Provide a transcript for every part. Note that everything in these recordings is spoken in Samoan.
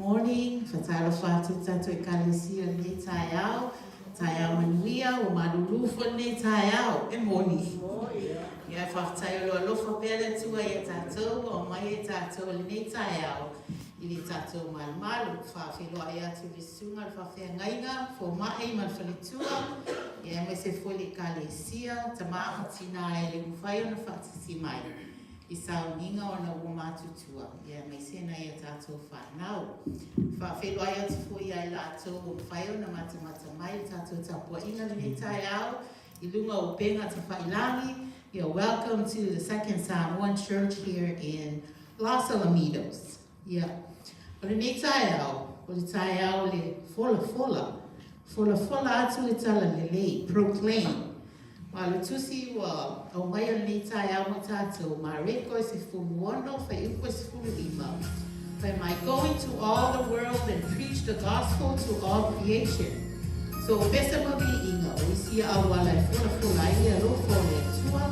Morning. Faatalofa atu i le tatou Ekalesia i lenei taeao. Taeao manuia, ua malulu foi lenei taeao. E moni. Ia, faafetai o lo o alofa pea le Atua ia tatou, ua aumai ai tatou i lenei taeao i le tatou malumalu. Faafeiloai atu i le susuga i le faafeagaiga, fomai ma le faletua, ia aemaise foi le Ekalesia, tama ma tina e le mafai ona faatasi mai i sauniga ona ua matutua, ia aemaise nai a tatou fanau. Faafeiloai atu foi ia i latou ua mafai ona matamata mai i le tatou tapuaiga lenei taeao i luga o upega tafailagi. Yeah, welcome to the Second Samoan Church here in Los Alamitos. Yeah. O lenei taeao, o le taeao o le folafola. Folafola atu le talalelei, proclaim. Ma o le tusi ua aumaia lenei taeao mo tatou, Mareko e 16, fuaiupu e 15. Fai mai, "Go into all the world and preach the gospel to all creation." So o pese ma viiga, o isi auala e folafola ai le alofa o le Atua.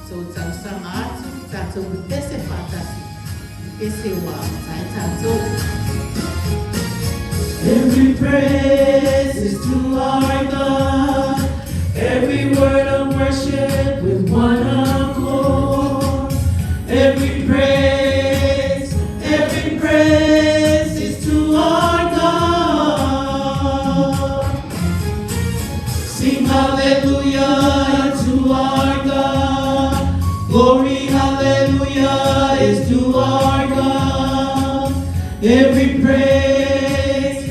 So tausaga atu, tatou pepese faatasi, pepese ua amata ai tatou. Every praise is to our God, every word of worship with one accord. Every praise is to our God. Sing hallelujah to our God. Glory, hallelujah is to our God. Every praise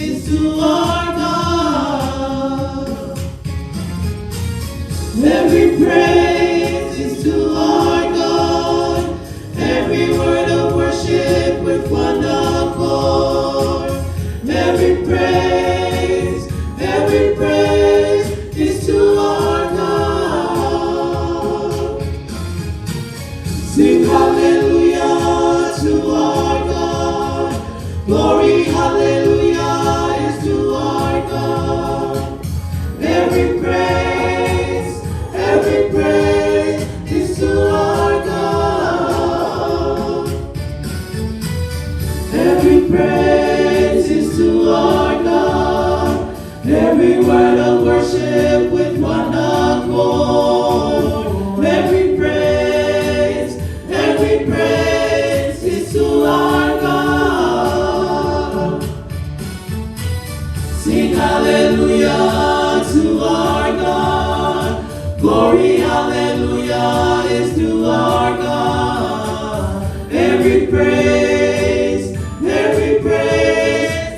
is to our God. Every praise is to our God. Every word of worship with one accord. Every praise is to our God. Sing hallelujah to our God. Glory, hallelujah is to our God. Every praise is to our God. Every praise is to our God. Every word of worship with one accord. Every praise is to our God. Sing hallelujah to our God. Glory, hallelujah is to our God. Every praise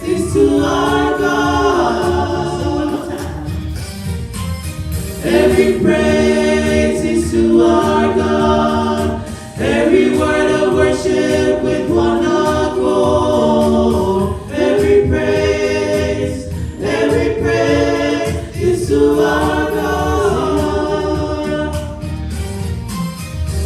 is to our God. Every praise is to our God. Every word of worship with one accord. Every praise is to our God.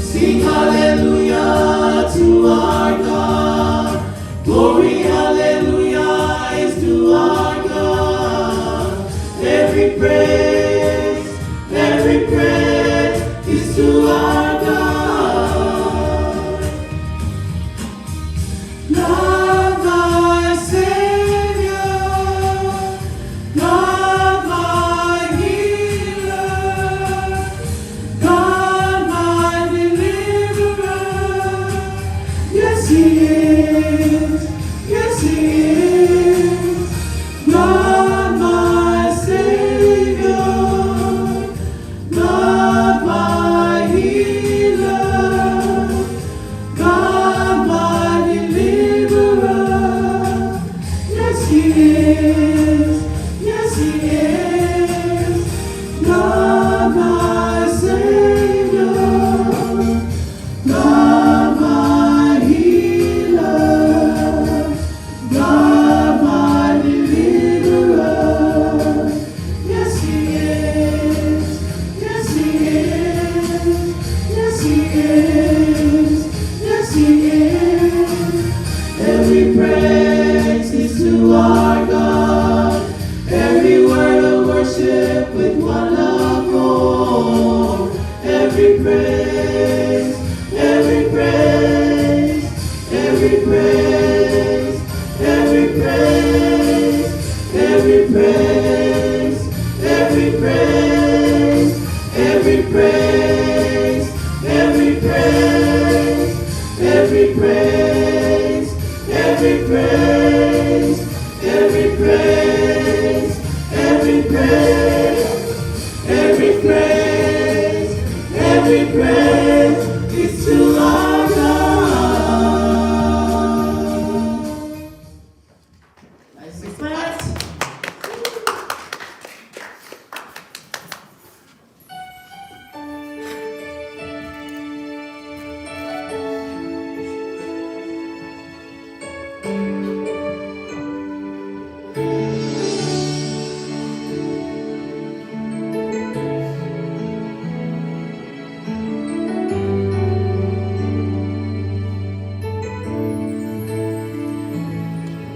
Sing hallelujah to our God. Glory, hallelujah is to our God. Every praise is to our God. God my Savior, God my healer, God my deliverer. Yes, He is. Yes, He is. God my Savior, God my healer, God my deliverer. Every praise, every praise, every praise, every praise, every praise, every praise, every praise, every praise, every praise, every praise, every praise, every praise is to our God. Sister Pat.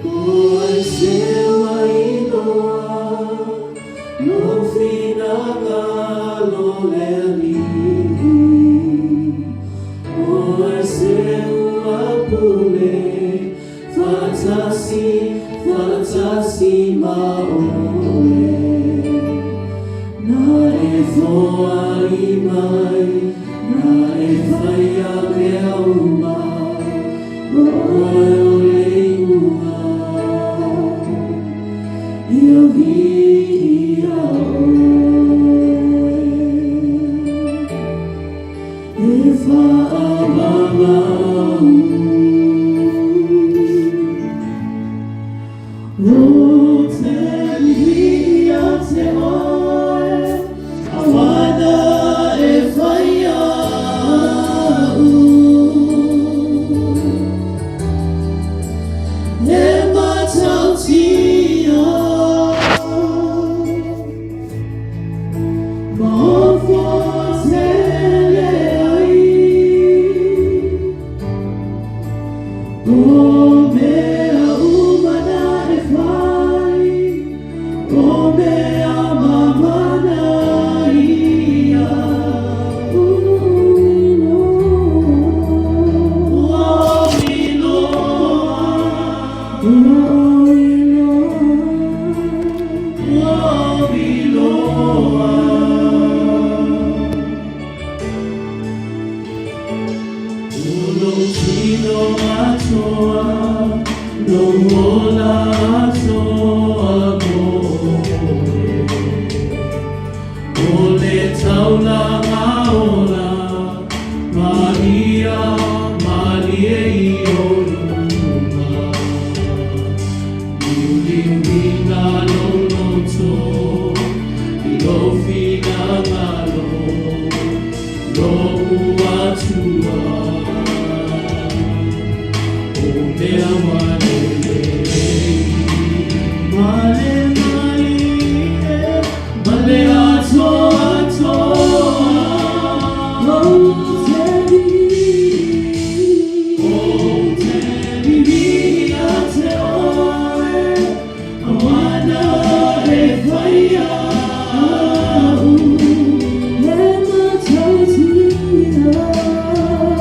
Oi se wa iloa, lo finagalo le alii. Oi se ua pule, faatasi, faatasi ma oe. Na e foai mai, na e faia mea uma, o oe o le iuga. Ia viia oe. E faavaavau. O te viia te oe, awana e whaia u. E matautia, ma ofo tele ai. O mea uma na e fai, o mea mamana ia. Ua iloa, ua iloa. O lou tino atoa, lou ola atoa mo oe. O le taulaga ola, ma ia malie i ou luma. Liuliuina lou loto, i lou finagalo, lou Atua. O mea malelei, male malie, male atoa atoa. O te o te viia te oe, awana e whaia au. E matautia,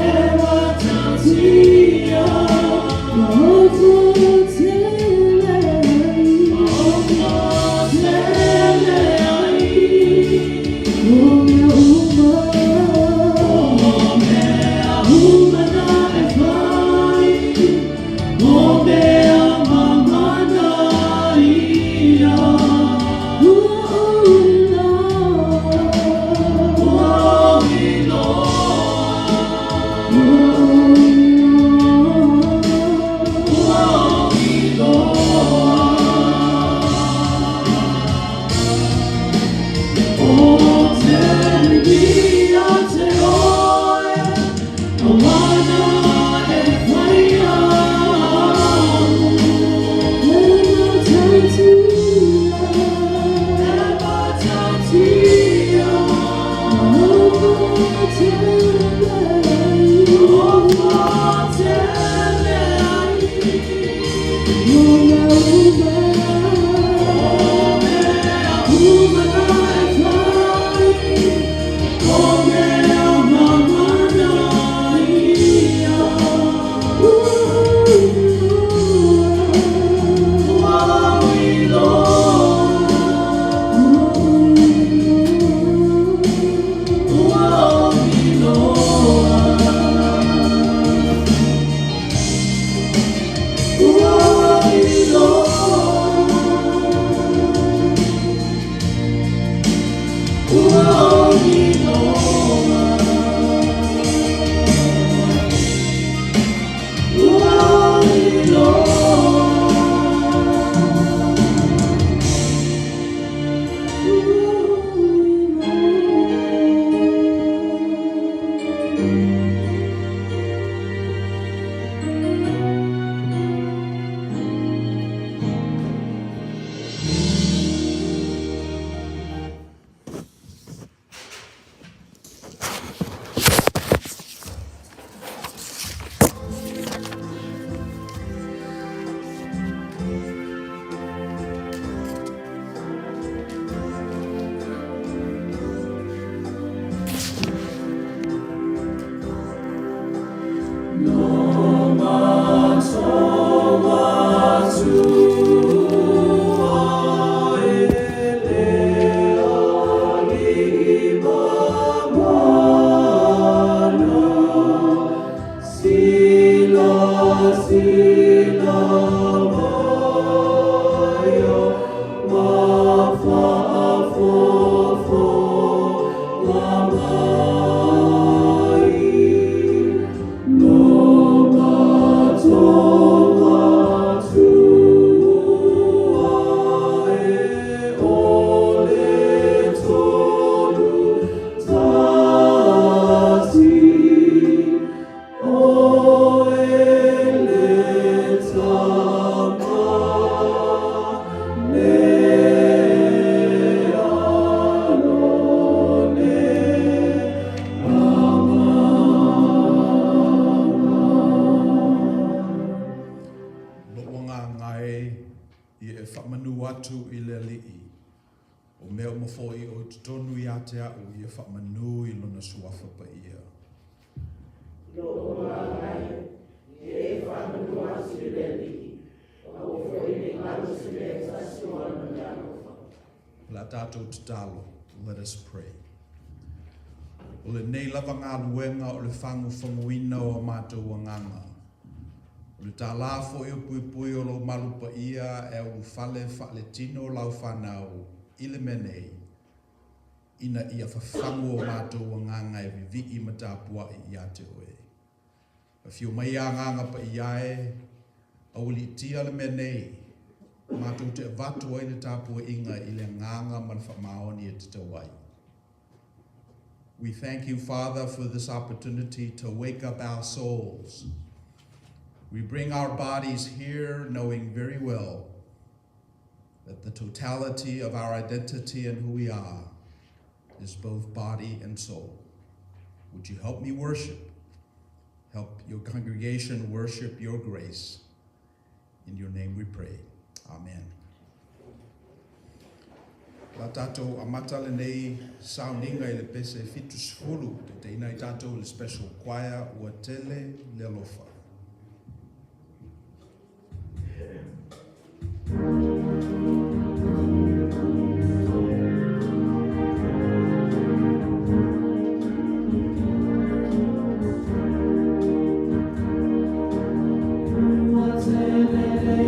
e matautia, Ia e faamanu atu i le Alii, o mea uma foi o i totonu ia te a'u, ia faamanu i Lona Suafa Paia. Lou agaga e, ia e faamanu atu i le Alii, aua foi ne i galo se mea e tasi o ana meaalofa. O le a tatou tatalo, let us pray. O lenei lava galuega o le fagufaguina o a matou agaga, o le tālā foi o puipui o lou malu paia e ulufale faaletino lau fanau i le mea nei, ina ia fafagu o matou agaga e vivii ma tapuai ia te oe. Afio mai Agaga Paia e, aualiitia le mea nei, matou te avatu ai le tapuaiga i le agaga ma le faamaoni e tatau ai. We thank you, Father, for this opportunity to wake up our souls. We bring our bodies here knowing very well that the totality of our identity and who we are is both body and soul. Would you help me worship? Help your congregation worship your grace. In your name we pray. Amen. O le a tatou amata lenei sauniga i le pese 70, taitaiina ai tatou e le Special Choir, Ua Tele le Alofa. Ua tele le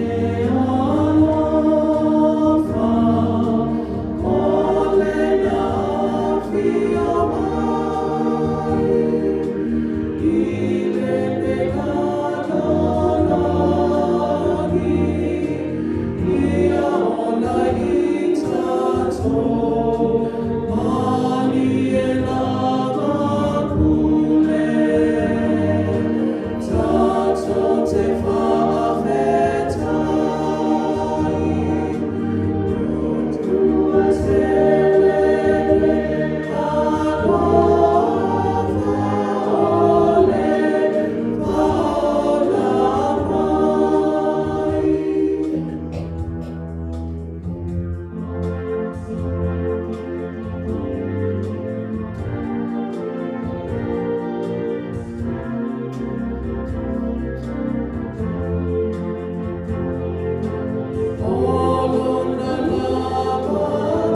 alofa o lena afio mai i le lalolagi ia ola i tatou malie lava pule tatou te faafetai ua tele le alofa o le faaola mai. O lona lava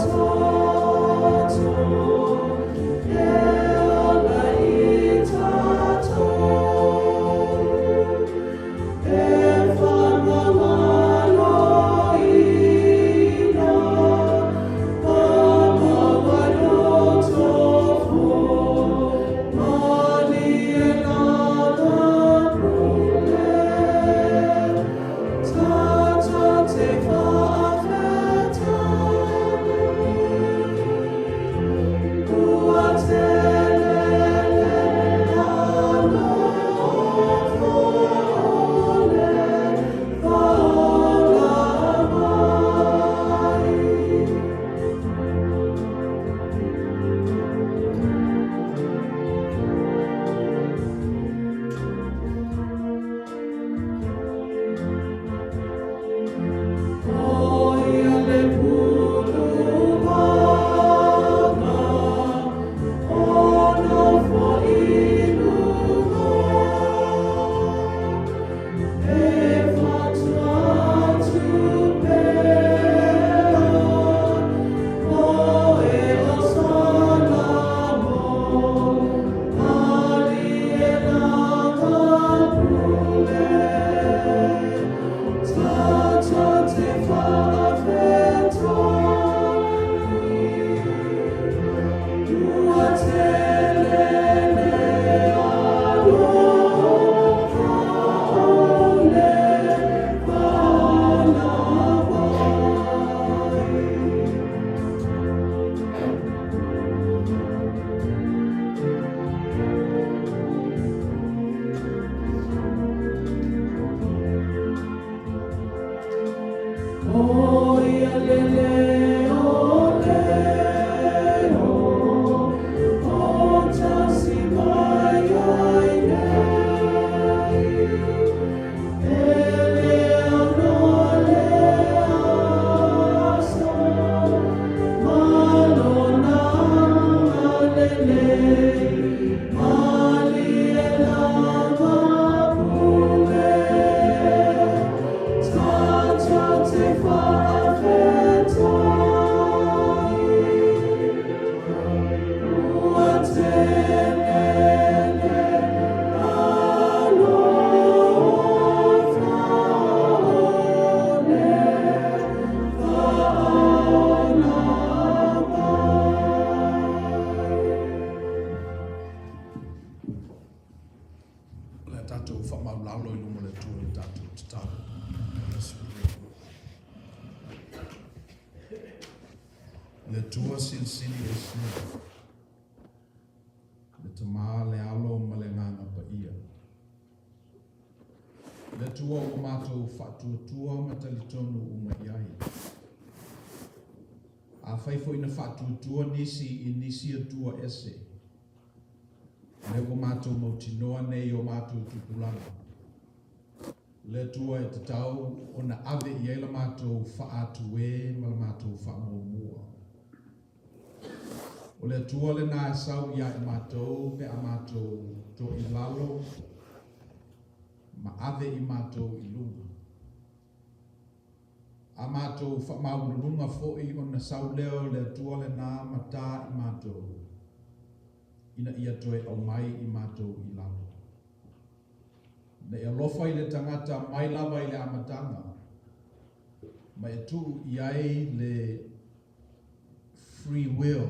toto e ola i tatou e faamagaloina ma maua loto fou malie lava pule tatou te faafetai ua tele le alofa o le faaola mai. O ia le pulu paga o nofo i luga e fatu atu pea mo e o Salamo malie lava pule tatou te faafetai ua tele le alofa o le faaola mai. O ia le leo leo o tausi mai ai nei, e le ao noa le ao. Le Atua Silisili Ese, le Tama, le Alo ma le Agaga Paia. Le Atua ua matou faatuatua ma talitonu uma i ai. Afai foi na faatuatua nisi i nisi Atua ese, lea ua matou mautinoa nei i o matou tupulaga, Le Atua e tatau ona ave i ai la matou faatuē ma la matou faamuamua. O le Atua lenā e sau iā i matou pe a matou toilalo ma ave i matou i luga. A matou faamaualuluga foi ona sau lea o le Atua lenā ma tā i matou, ina ia toe aumai i matou i lalo. Na e alofa i le tagata mai lava i le amataga, ma e tuu i ai le free will,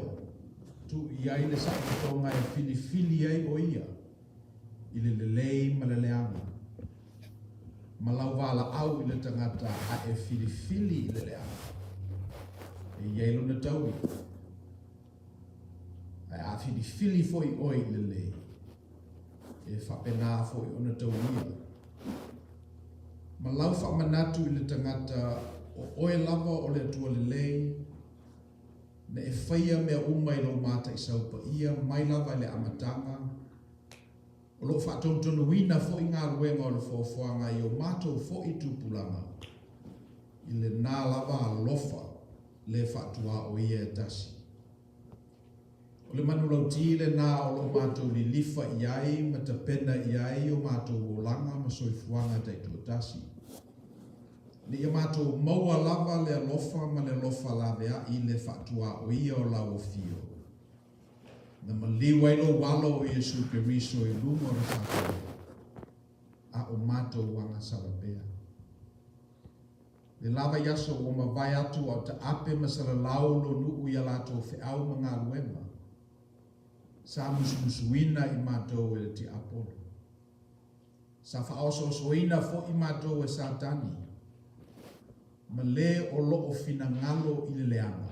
tuu i ai le saolotoga e filifili ai o ia i le lelei ma le leaga, ma lau valaau i le tagata a e filifili i le leaga, e i ai lona taui, ae a filifili foi oe i le lelei, e faapena foi ona taulia. Ma lau faamanatu i le tagata, o oe lava o le Atua lelei, na e faia mea uma i lou mataisau paia mai lava i le amataga, o lo o faatonutonuina foi galuega o le foafoaga i o matou foi tupulaga, i lena lava alofa le faatuaoia e tasi. O le manulauti lenā o lo o matou lilifa i ai ma tapena i ai o matou olaga ma soifuaga taitoatasi. Ina ia matou maua lava le alofa ma le alofa laveai le faatuaoia o lau afio, na maliu ai lou Alo o Iesu Keriso i luga o le faafoe, a o matou agasala pea. Le lava i aso ua mavae atu a o taape ma salalau lo nuu i a latou feau ma galuega, sa musumusuina i matou e le tiapolo. Sa faaosoosoina foi matou e Satani, ma le o loo finagalo i le leaga.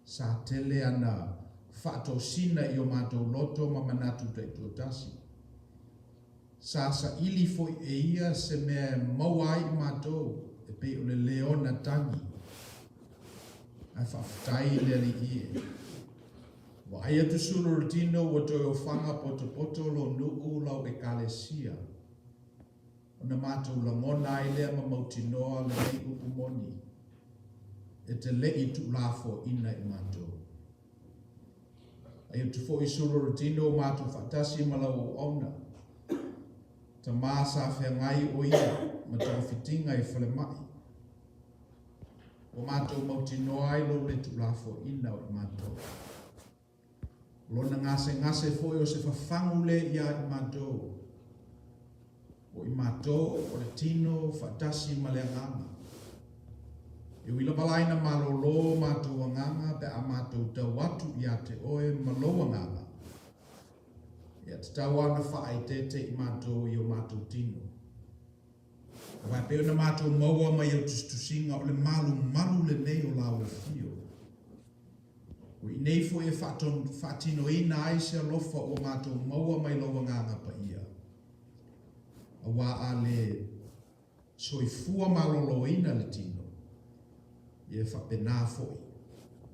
Sa tele ana faatosina i o matou loto ma manatu taitoatasi. Sa saili foi e ia se mea e maua ai i matou e pei o le leona tagi. Ae faafetai i le Alii e. Vaai atu sulu o le tino ua toe ofaga potopoto lo nuu lau Ekalesia. Ona matou lagona ai lea ma mautinoa lenei upu moni, e te leʻi tuulafoaina i matou. Ai atu foi sulu o le tino o matou faatasi ma lau auauna. Tama sa feagai o ia ma togafitiga i falemai. Ua matou mautinoa ai lou le tuulafoaina o i matou. O lona gasegase foi o se fafagu le iā i matou. O i matou o le tino faatasi ma le agaga. E ui lava la ina malōlō matou agaga pe a matou tau atu iā te oe ma lou agaga, ia tatau lava ona faaeteete i matou i o matou tino. Aua e pei ona matou maua mai au tusitusiga o le malumalu lenei o lau afio. O i nei foi e faatinoina ai se alofa ua matou maua mai lou Agaga Paia, auā a le soifua maloloina le tino, ia e faapena foi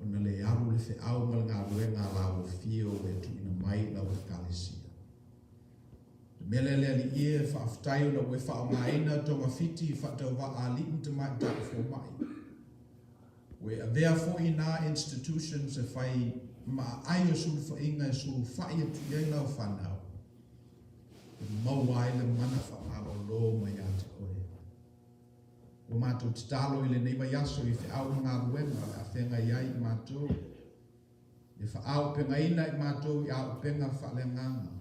ona le alu le feau ma le galuega a lau afio ua e tuuina mai i lau Ekalesia. Le mea lea le Alii e, faafetai ona ua e faaaogaina togafiti faatauvaa alii ma tamaitai fomai. Ua e avea foi nā institutions e fai ma aai o sulufaiga e sulufai atu i ai lau fanau, e maua ai le mana faamalolo mai ia te oe. Ua matou tatalo i lenei vaiaso i feau ma galuega o le a feagai ai i matou, e faaaupegaina i matou i auupega faaleagaga,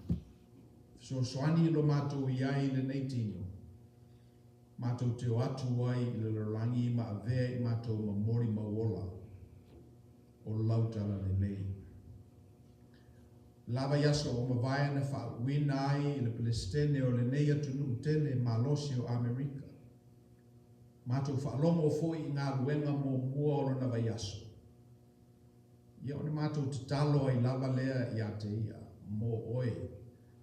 fesoasoani i lo matou i ai i lenei tino, Matou te o atu ai i le lalolagi ma avea i matou ma molimau ola o lau talalelei. Lava i aso ua mavae na faauuina ai i le Pelesitene o lenei atunuu tele malosi o Amerika. Matou faalogo foi i galuega muamua o lona vaiaso. Ia ona matou tatalo ai lava lea ia te ia, mo oe.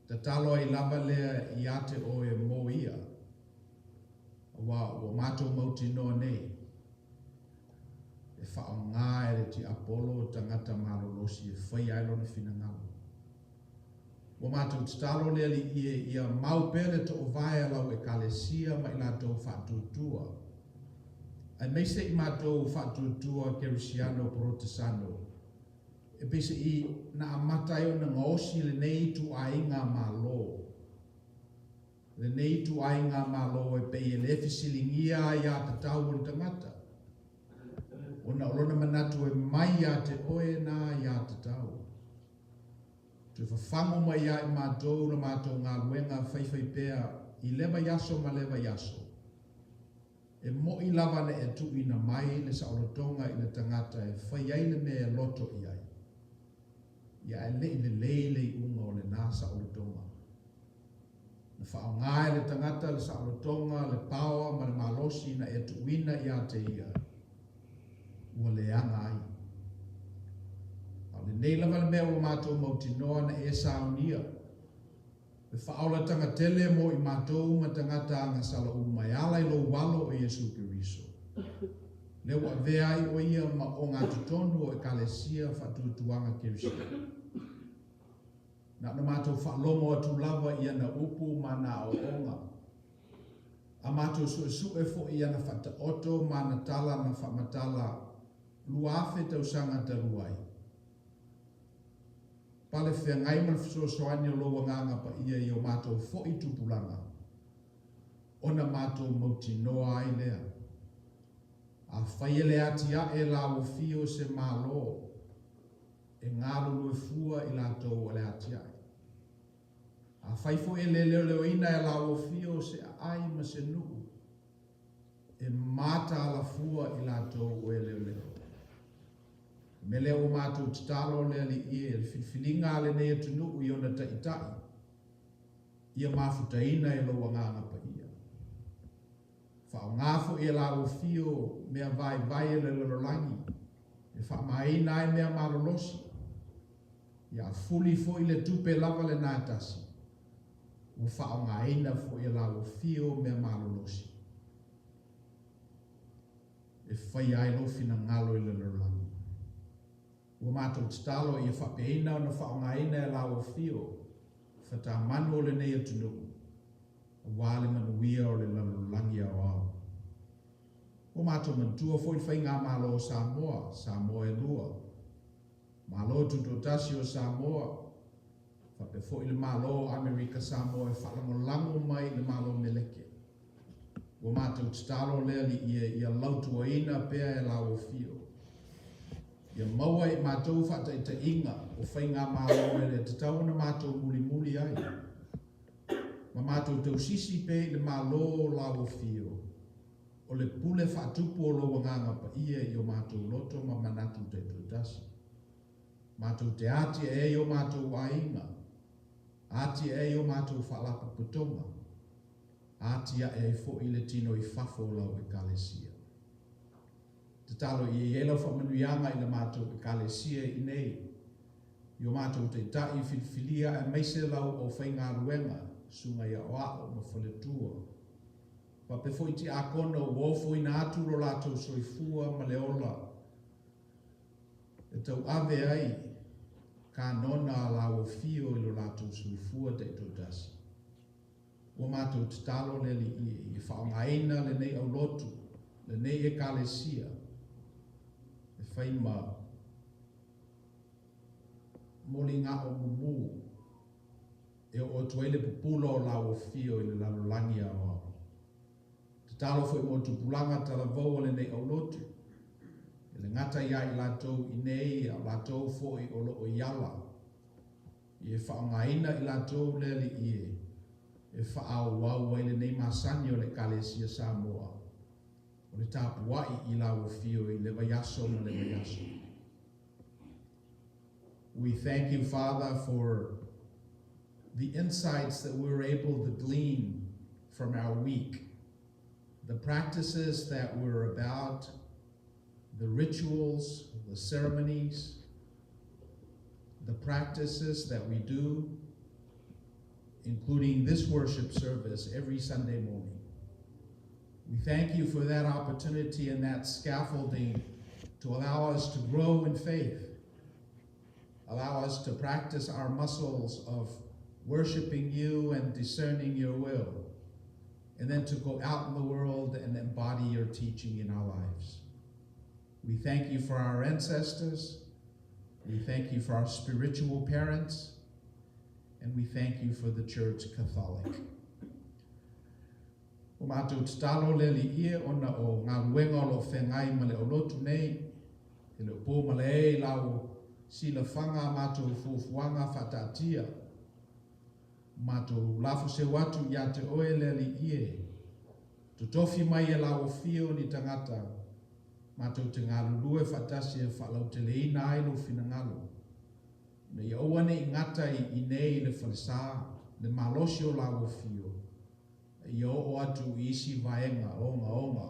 Tatalo ai lava lea ia te oe mo ia. Aua ua matou mautinoa nei, e faaaoga e le tiapolo tagata malolosi e faia ai lona finagalo. Ua matou tatalo le Alii e, ia mau pea le toovae a lau Ekalesia ma i latou faatuatua, aemaise i matou faatuatua Kerisiano Porotesano, e peiseai na amata ai ona gaosi lenei ituaiga Malo, lenei ituaiga Malo e pei e le fesiligia aiatatau a le tagata, ona o lona manatu e mai ia te oe na aiatatau. Toe fafago mai ia i matou la matou galuega faifaipea i lea vaiaso ma lea vaiaso. E mo'i lava na e tuuina mai le saolotoga i le tagata e fai ai le mea e loto i ai. Ia ae le i lelei le iuga o lena saolotoga. Na faaaoga e le tagata le saolotoga, le paoa ma le malosi na e tuuina ia te ia, ua leaga ai. A o lenei lava le mea ua matou mautinoa na e saunia, le faaolataga tele mo i matou ma tagata agasala uma e ala i lou Alo o Iesu Keriso, lea ua avea ai o ia ma ogatotonu o Ekalesia Faatuatuaga Kerisiano. Na ona matou faalogo atu lava i ana upu ma ana aoaoga, a matou suesue foi i ana faataoto ma ana tala na faamatala 2000 tausaga talu ai. Pale feagai ma le fesoasoani o lou Agaga Paia i o matou foi tupulaga, ona matou mautinoa ai lea. Afai e le atiae lauofio se Malo, e galulue fua i latou o le atiae. Afai foi e le leoleoina e lauofio se aai ma se nuu, e mataala fua i latou o e leoleo. O le mea lea ua matou tatalo le Alii e, le filifiliga a lenei atunuu i ona taitai, ia mafutaina e lou Agaga Paia. Faaaoga foi e lauofio mea vaivai a le lalolagi e faamaina ai mea malolosi. Ia fuli foi le tupe lava lena e tasi, ua faaaogaina foi e lauofio mea malolosi e faia ai lou finagalo i le lalolagi. Ua matou tatalo ia faapeaina ona faaaogaina e lauofio fatamanu o lenei atunuu aua le manuia o le lalolagi aoao. Ua matou manatua foi le Faigamalo o Samoa, Samoa e Lua, Malo Tutoatasi o Samoa, faapea foi le Malo o Amerika Samoa e faalagolago mai i le Malo Meleke. Ua matou tatalo le Alii e, ia lautuaina pea e lauofio. Ia maua e i matou faataitaiga o faigamalo e le tatau ona matou mulimuli ai, ma matou tausisi pea i le Malo o lauofio, o le pule faatupu o lou Agaga Paia i o matou loto ma manatu taitoatasi. Matou te atiae ai o matou aiga, atiae ai o matou faalapotopotoga, atiae ai foi le tino i fafo o lau Ekalesia. Tatalo ia i ai lau faamanuiaga i la matou Ekalesia i inei, i o matou taitai filifilia aemaise lau aufaigaluega, susuga i aoao ma faletua, faapea foi tiakono ua ofoina atu lo latou soifua ma le ola e tauave ai kanona a lauofio i lo latou soifua taitoatasi. Ua matou tatalo le Alii e, ia faaaogaina lenei aulotu, lenei Ekalesia, e fai ma moligao mumu e oo atu ai le pupula o lauofio i le lalolagi aoao. Tatalo foi mo tupulaga talavou a lenei aulotu, e le gata ia i latou i inei, a o latou foi o lo o i ala, ia faaaogaina i latou le Alii e, e faaauau ai lenei masani o le Ekalesia Samoa, o le tapuai i lauofio i le vaiaso ma le vaiaso. We thank you, Father, for the insights that we were able to glean from our week, the practices that we're about, the rituals, the ceremonies. the practices that we do, including this worship service every Sunday morning. We thank you for that opportunity and that scaffolding to allow us to grow in faith, allow us to practice our muscles of worshiping you and discerning your will, and then to go out in the world and embody your teaching in our lives. We thank you for our ancestors. We thank you for our spiritual parents. And we thank you for the Church Catholic. O matou tatalo le Alii e ona o galuega o lo o feagai ma le aulotu nei, e le o po ma le e i lau silafaga a matou fuafuaga faataatia. O matou lafoseu atu ia te oe le Alii e, totofi mai e lau afio ni tagata matou te galulue faatasi e faalauteleina ai lou finagalo, ina ia aua ne i gata i inei i le falesa le malosi o lau afio, a ia oo atu i isi vaega ogaoga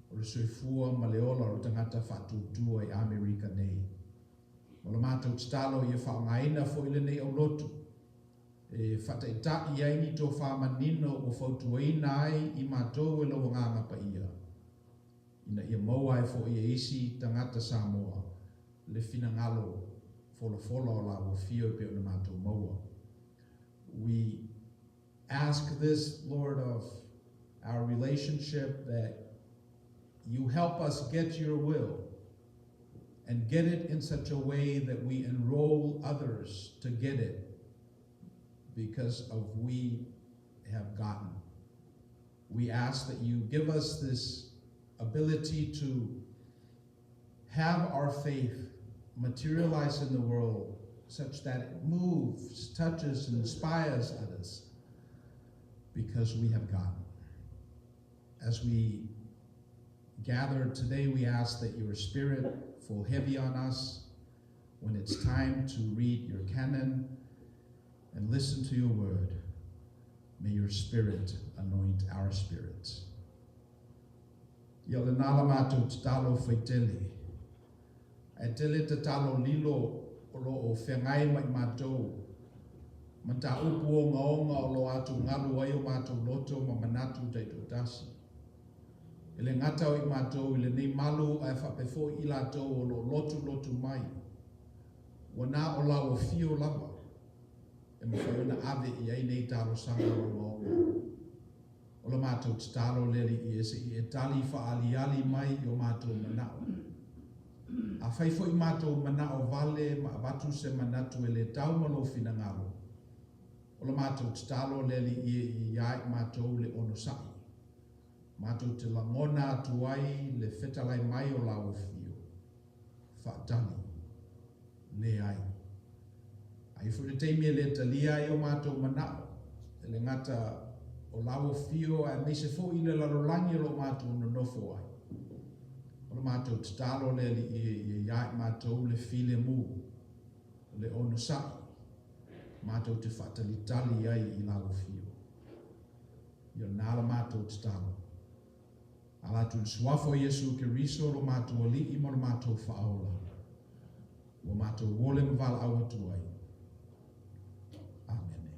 o le soifua ma le ola o le tagata faatuatua i Amerika nei. O la matou tatalo ia faaaogaina foi lenei aulotu e faataitai ai ni tofa manino ua fautuaina ai i matou e lou Agaga Paia, ina ia maua ai foi e isi tagata Samoa le finagalo folafola o lau afio e pei ona matou maua. We ask this, Lord, of our relationship, that you help us get your will and get it in such a way that we enroll others to get it because of we have gotten. We ask that you give us this ability to have our faith materialize in the world such that it moves, touches, and inspires others because we have gotten. As we gather today, we ask that your Spirit fall heavy on us when it's time to read your canon and listen to your word. May your Spirit anoint our spirits. Ia o lena la matou tatalo faitele. Ae tele tatalo lilo o lo o feagai ma i matou. Mataupu ogaoga o lo o atugalu ai o matou loto ma manatu taitoatasi. E le gata o i matou i lenei malu ae faapea foi i latou o lo o lotulotu mai. Ua na o lau afio lava e mafai ona ave i ai nei talosaga ogaoga. O la matou tatalo le Alii e se i e tali faaaliali mai i o matou manao. Afai foi matou manao vale ma avatu se manatu e le tau ma lou finagalo, o la matou tatalo le Alii e ia i matou le onosai, matou te lagona atu ai le fetalai mai o lau afio. Faatali. Leai. A i ai foi le taimi e le talia ai o matou manao, e le gata o lau afio aemaise foi i le lalolagi o lo o matou nonofo ai. O le matou tatalo le Alii e ia ia i matou le filemu, le onosai, matou te faatalitali ai i lau afio. Ia o lena la matou tatalo. Ala atu i le Suafa o Iesu Keriso lo matou Alii ma lo matou Faaola, ua matou ole ma valaau atu ai. Amene.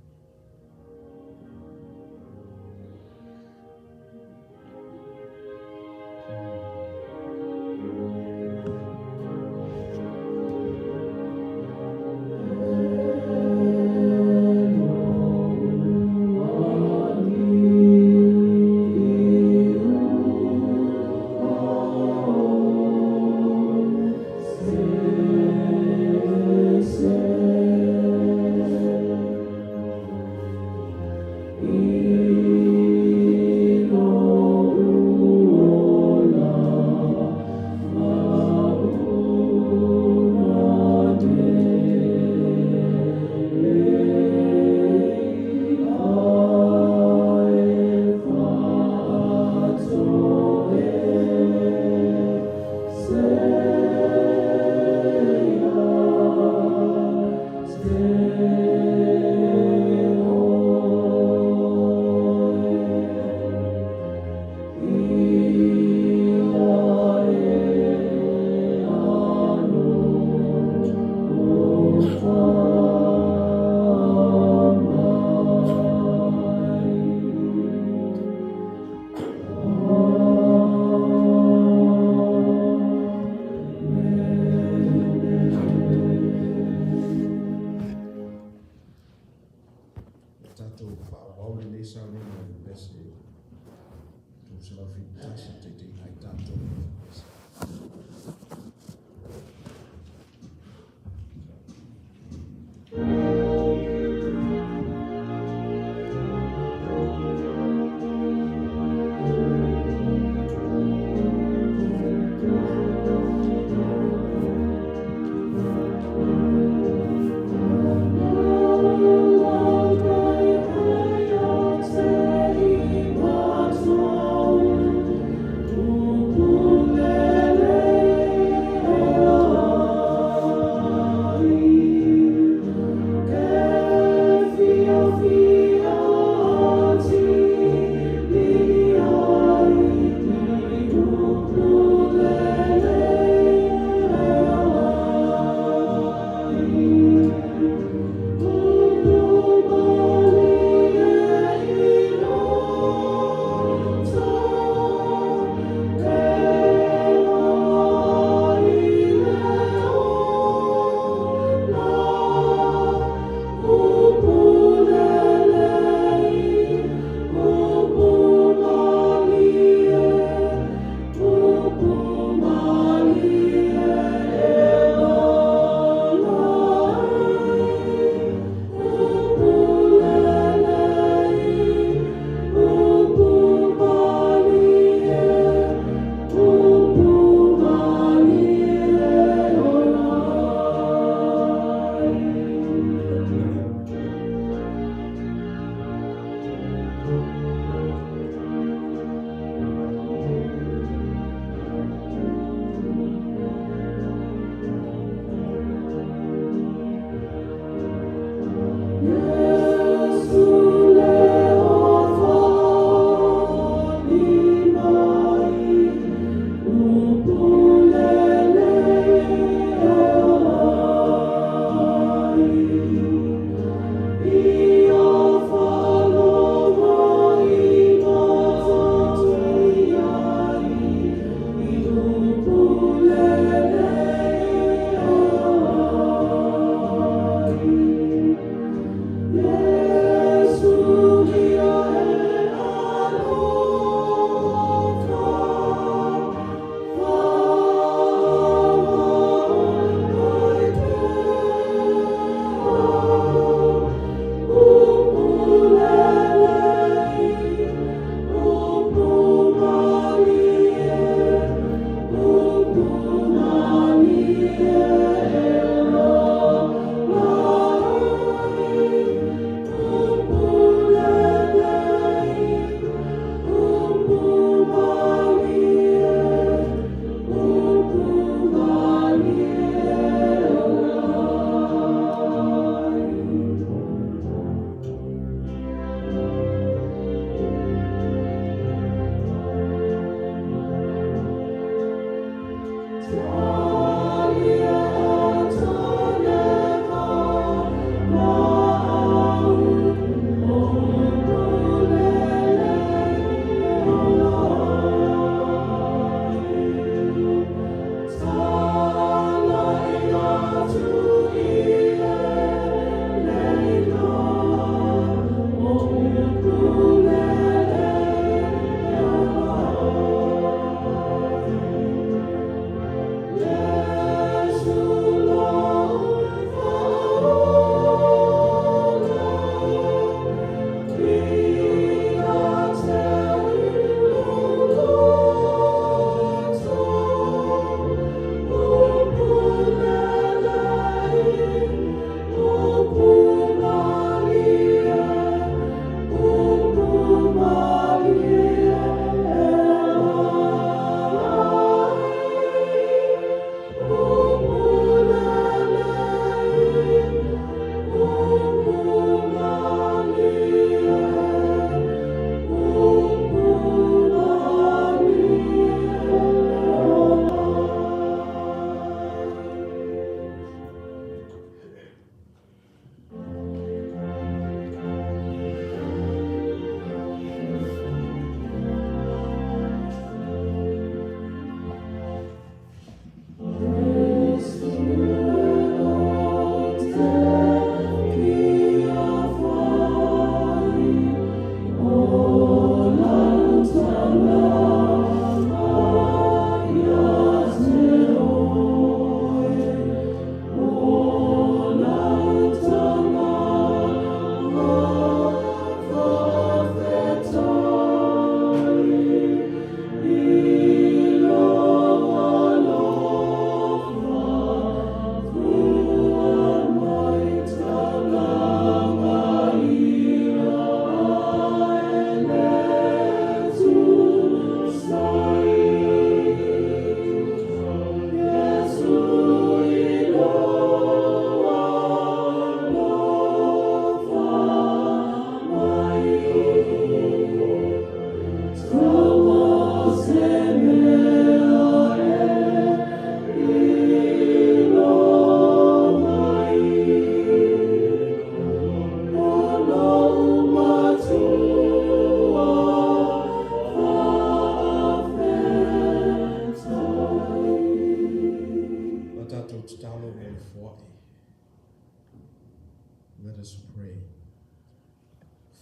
Pitasi e taitaiina ai tatou i le aso.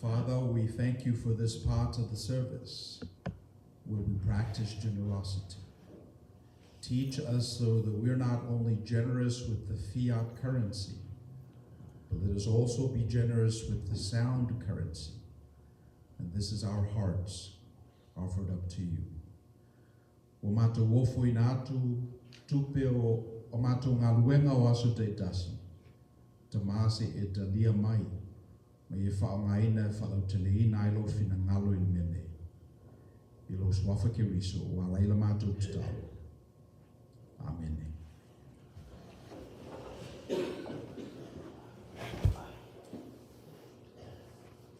Father, we thank you for this part of the service where we practice generosity. Teach us so that we're not only generous with the fiat currency, but let us also be generous with the sound currency. And this is our hearts offered up to you. Ua matou ofoina atu tupe o a matou galuega o aso taitasi, Tama se i e talia mai, ma e faaaogaina e faalauteleina ai Lou finagalo i le mea nei. I Lou Suafa Keriso ua ala ai la matou tatalo. Amene.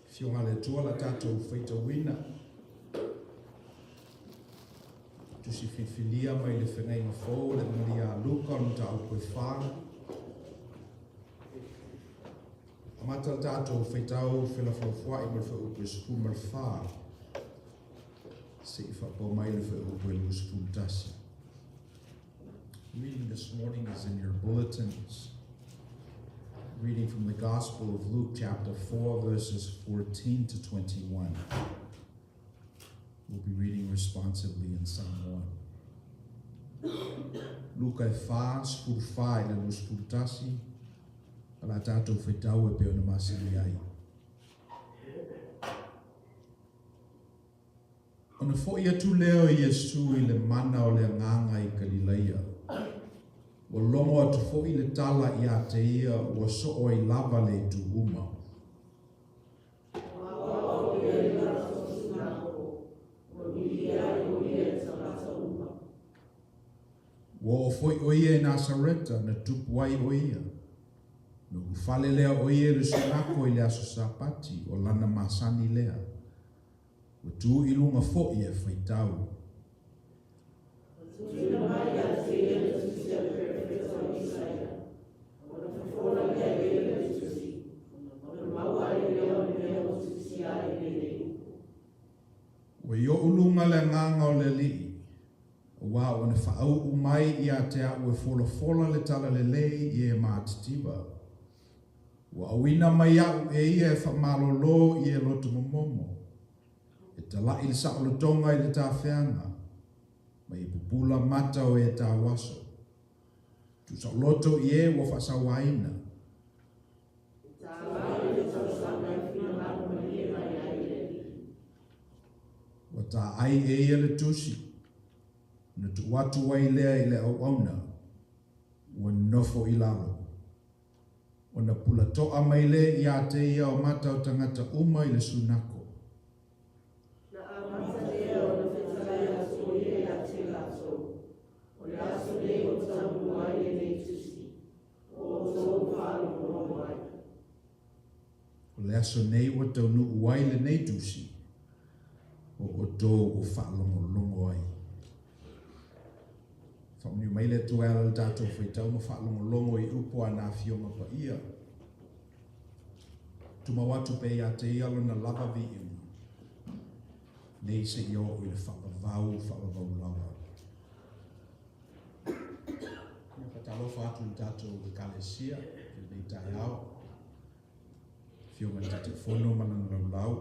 Afioga a le Atua la tatou faitauina. Tusi filifilia mai le Feagaiga Fou o le Malia a Luka o le mataupu e 4. Amata le tatou faitau felafolafoai ma le fuaiupu e 14 seia faapau mai le fuaiupu e 21. Reading this morning is in your bulletins. Reading from the Gospel of Luke, chapter 4, verses 14 to 21. We'll be reading responsively in Samoan. Luka e 4, 14 i le 21, o la tatou faitau e pei ona masani ai. Ona fo'i atu lea o Iesu i le mana o le Agaga i Kalilaia. Ua logo atu fo'i le tala ia te ia ua soo ai lava le itu uma. Ua oo foi ʻo ia i Nasareta na tupu ai ʻo ia. Na ulufale lea ʻo ia i le sunako i le aso Sapati o lana masani lea. Ua tu i luga foi e faitau. Tuuina mai ia te ia le tusi a le perofeta o Isaia, ona fofola lea e ia le tusi, ona maua ai lea o le mea ua tusia ai lenei upu. Ua i oʻu luga le agaga o le Alii, auā ua na faauu mai ia te aʻu e folafola le talalelei i e matitiva. Ua auina mai aʻu e ia e faamalōlō i e loto momomo, e talaʻi le saʻolotoga i le tafeaga, ma e pupula mata o e tauaso. Tuusaoloto i e ua faasauaina. E tālai le tausaga e finagalo malie mai ai le Alii. Ua taai e ia le tusi, ona tuu atu ai lea i le auauna, ua nofo i lalo. Ona pulatoa mai lea ia te ia o mata o tagata uma i le sunako. Na amata lea ona fetalai atu o ia ia te latou, O le aso nei ua taunuu ai lenei tusi, o outou faalogologo ai. O le aso nei ua taunuu ai lenei tusi, o outou ua faalogologo ai. Faamanuia mai le Atua e ala i le tatou faitau ma faalogologo i upu a na Afioga Paia. Tumau atu pea ia te ia lona lava viiga, nei seia oo i le faavavau faavavau lava. Ia faatalofa atu i le tatou Ekalesia i lenei taeao. Afioga i le Taitaifono ma lana laulau.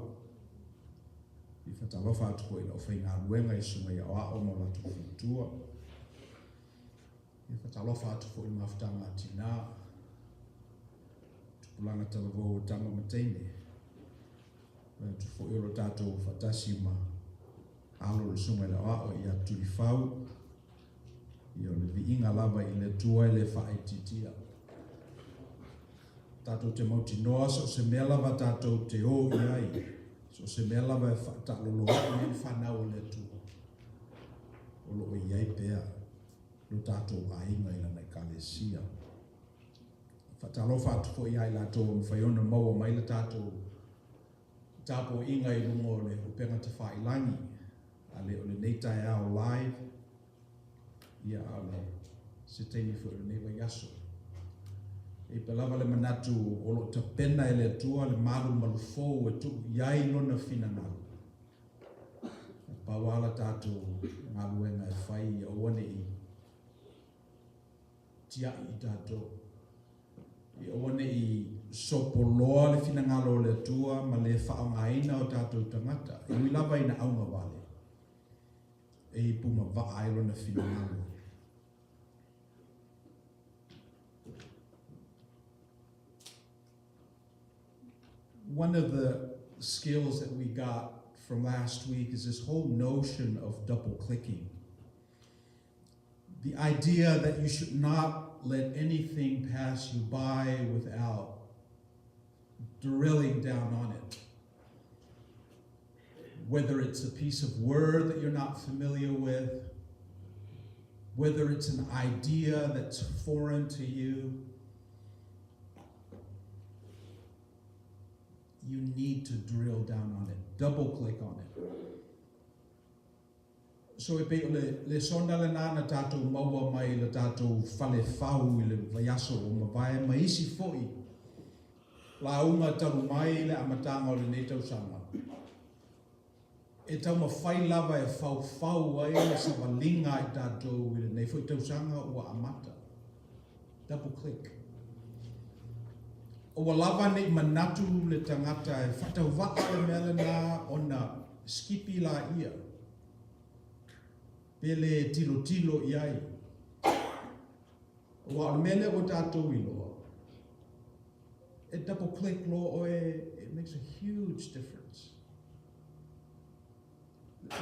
Ia faatalofa atu foi i le aufaigaluega i susuga i aoao ma o latou faletua. Ia faatalofa atu foi i le mafutaga a tinā, tupulaga talavou o tama ma teine. Vaai atu foi o lo tatou faatasi ma alo o le susuga i le aoao ia Tulifau. Ia o le viiga lava i le Atua e le faaitiitia. Tatou te mautinoa so o se mea lava tatou te o i ai, so o se mea lava e faataalolo ai i ai le fanau a le Atua, o lo o i ai pea lo tatou aiga i lana Ekalesia. Faatalofa atu foi ia i latou ua mafai ona maua mai le tatou tapuaiga i luga o le upega tafailagi, a le o lenei taeao live, ia a o le se taimi foi o lenei vaiaso. E pea lava le manatu o lo o tapena e le Atua le malumalu fou e tuu i ai lona finagalo. E pau lava la tatou galuega e fai ia aua ne i tiai i tatou. Ia aua ne i Sopoloa le finagalo o le Atua ma le faaaogaina o tatou tagata, e ui lava ina augavale, e ipumavaa ai lona finagalo. One of the skills that we got from last week is this whole notion of double clicking. The idea that you should not let anything pass you by without drilling down on it. Whether it's a piece of word that you're not familiar with, whether it's an idea that's foreign to you, you need to drill down on it, double click on it. So e pei o le lesona lena na tatou maua mai le tatou fale fau i le vaiaso ua mavae ma isi foi lauga talu mai le amataga o lenei tausaga. E taumafai lava e faufau ai le savaliga a i tatou i lenei foi tausaga ua amata. Double click. Ua lava nei manatu le tagata e faatauvaa le mea lena ona skipi laia pe le tilotilo i ai. Aua o le mea lea ua tatou iloa, e double click loa oe, it makes a huge difference.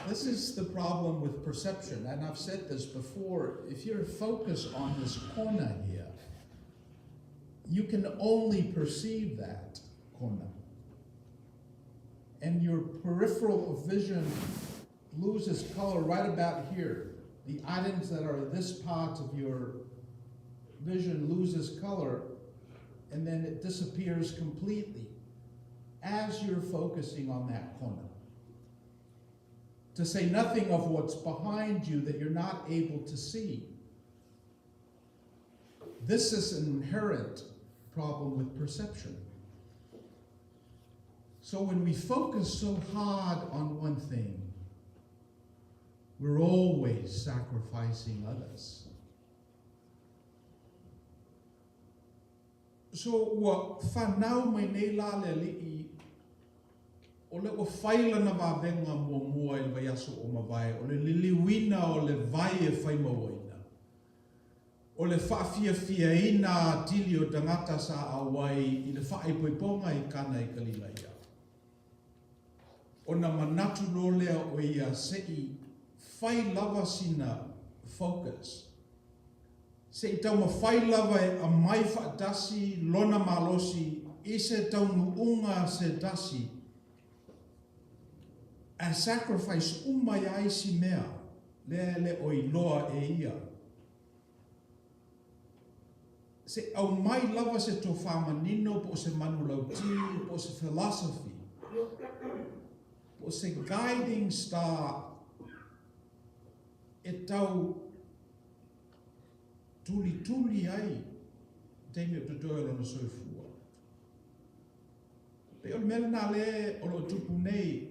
This is the problem with perception, and I've said this before. If you're focused on this corner here, you can only perceive that corner. And your peripheral vision loses color right about here. The items that are this part of your vision loses color, and then it disappears completely as you're focusing on that corner. To say nothing of what's behind you that you're not able to see. This is an inherent problem with perception. So when we focus so hard on one thing, we're always sacrificing others. So ua fanau mai nei la le alii, o lea ua fai lana vavega muamua i le vaiaso ua mavae, o le liliuina o le vai e fai mauaina, o le faafiafiaina atili o tagata sa auai i le faaipoipoga i Kana i Kalilaia. Ona manatu loa lea o ia se i fai lava sina focus. Se i taumafai lava e aumai faatasi lona malosi i se taunuuga se tasi, ae sacrifice uma ia isi mea lea e le o iloa e ia. Se i aumai lava se tofa manino po o se manulauti po o se philosophy po o se guiding star e tau tulituli ai taimi o totoe o lona soifua. Pei o le mea lena lea o lo o tupu nei.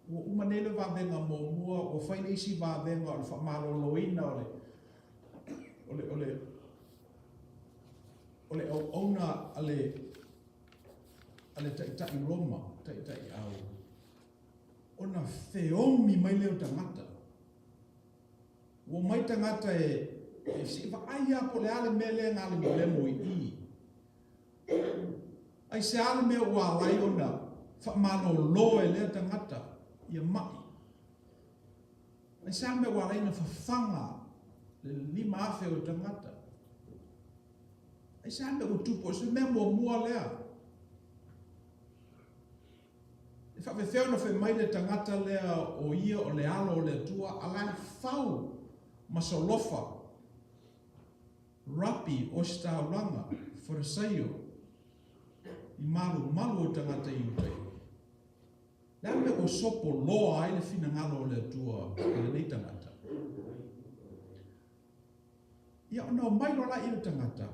Ua uma nei le vavega muamua, ua fai le isi vavega o le faamaloloina o le, o le, o le, o le auauna a le, a le taitai Roma, taitai au, ona feomi mai lea o tagata. Ua omai tagata e, e se i vaai lava po o le a le mea lea e galemolemo i i. Aisea le mea ua ala ai ona faamalolo e lea tagata ia ma'i? Aisea le mea ua ala ai ona fafaga le 5,000 o tagata? Aisea le mea ua tupu? O se mea muamua lea. E faapefea ona fai mai le tagata lea o ia o le Alo o le Atua, a la e fau ma solofa rapi ositaulaga Farisaio i malumalu o tagata Iutai? Le a le mea ua sopo loa ai le finagalo o le Atua i lenei tagata? Ia ona omai loa laia o tagata,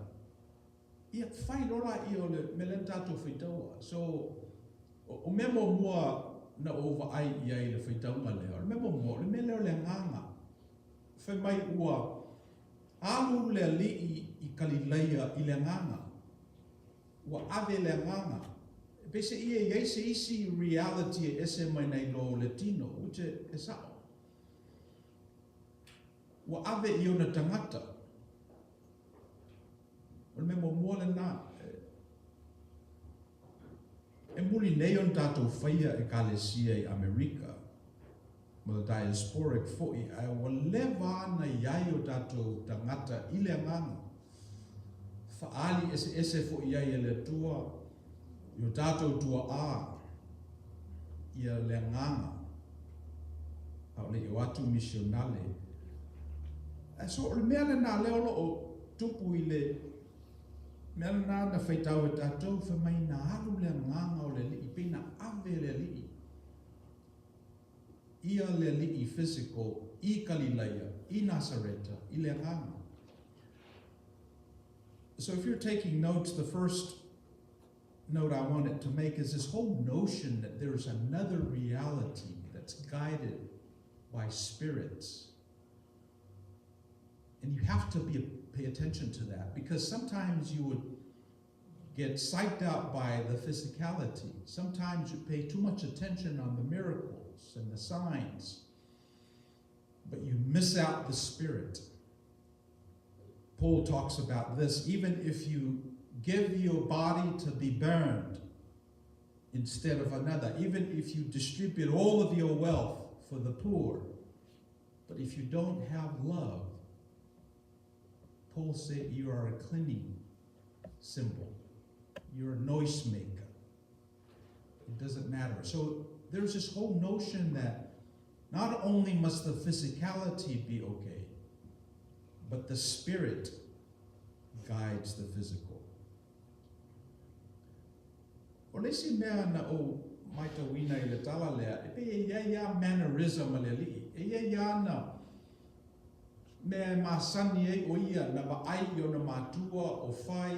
ia fai loa laia o le mea lea na tatou faitaua. So, o mea muamua na ou vaai i ai i le faitauga lea, o le mea muamua, o le mea lea o le agaga. Fai mai ua Alu le Alii i Kalilaia i le Agaga. Ua ave le Agaga. E peiseai e i ai se isi reality e ese mai nai lo o le tino, which e sa'o. Ua ave i ona tagata. O le mea muamua lena, e muli nei ona tatou faia Ekalesia i Amerika, ma le diasporic foi, ae ua leva lava ona i ai o tatou tagata i le Agaga, faaali eseese foi i ai e le Atua i o tatou tuaa ia le Agaga, a o le i o atu misionale. Ae so o le mea lena lea o lo o tupu i le mea lena na faitau e tatou, fai mai na alu le Agaga o le Alii, pei na ave le Alii, ia le Alii physical i Kalilaia, i Nasareta, i le Agaga. So if you're taking notes, the first note I wanted to make is this whole notion that there's another reality that's guided by spirits. And you have to pay attention to that, because sometimes you would get psyched out by the physicality. Sometimes you pay too much attention on the miracles and the signs, but you miss out the spirit. Paul talks about this. Even if you give your body to be burned instead of another, even if you distribute all of your wealth for the poor, but if you don't have love, Paul said you are a clinging cymbal. You're a noisemaker. It doesn't matter. So there's this whole notion that not only must the physicality be okay, but the spirit guides the physical. O le isi mea na ou matauina i le tala lea, e pei e i ai lava mannerism a le alii. E i ai lava ana mea e masani ai o ia na vaai i ona matua o fai,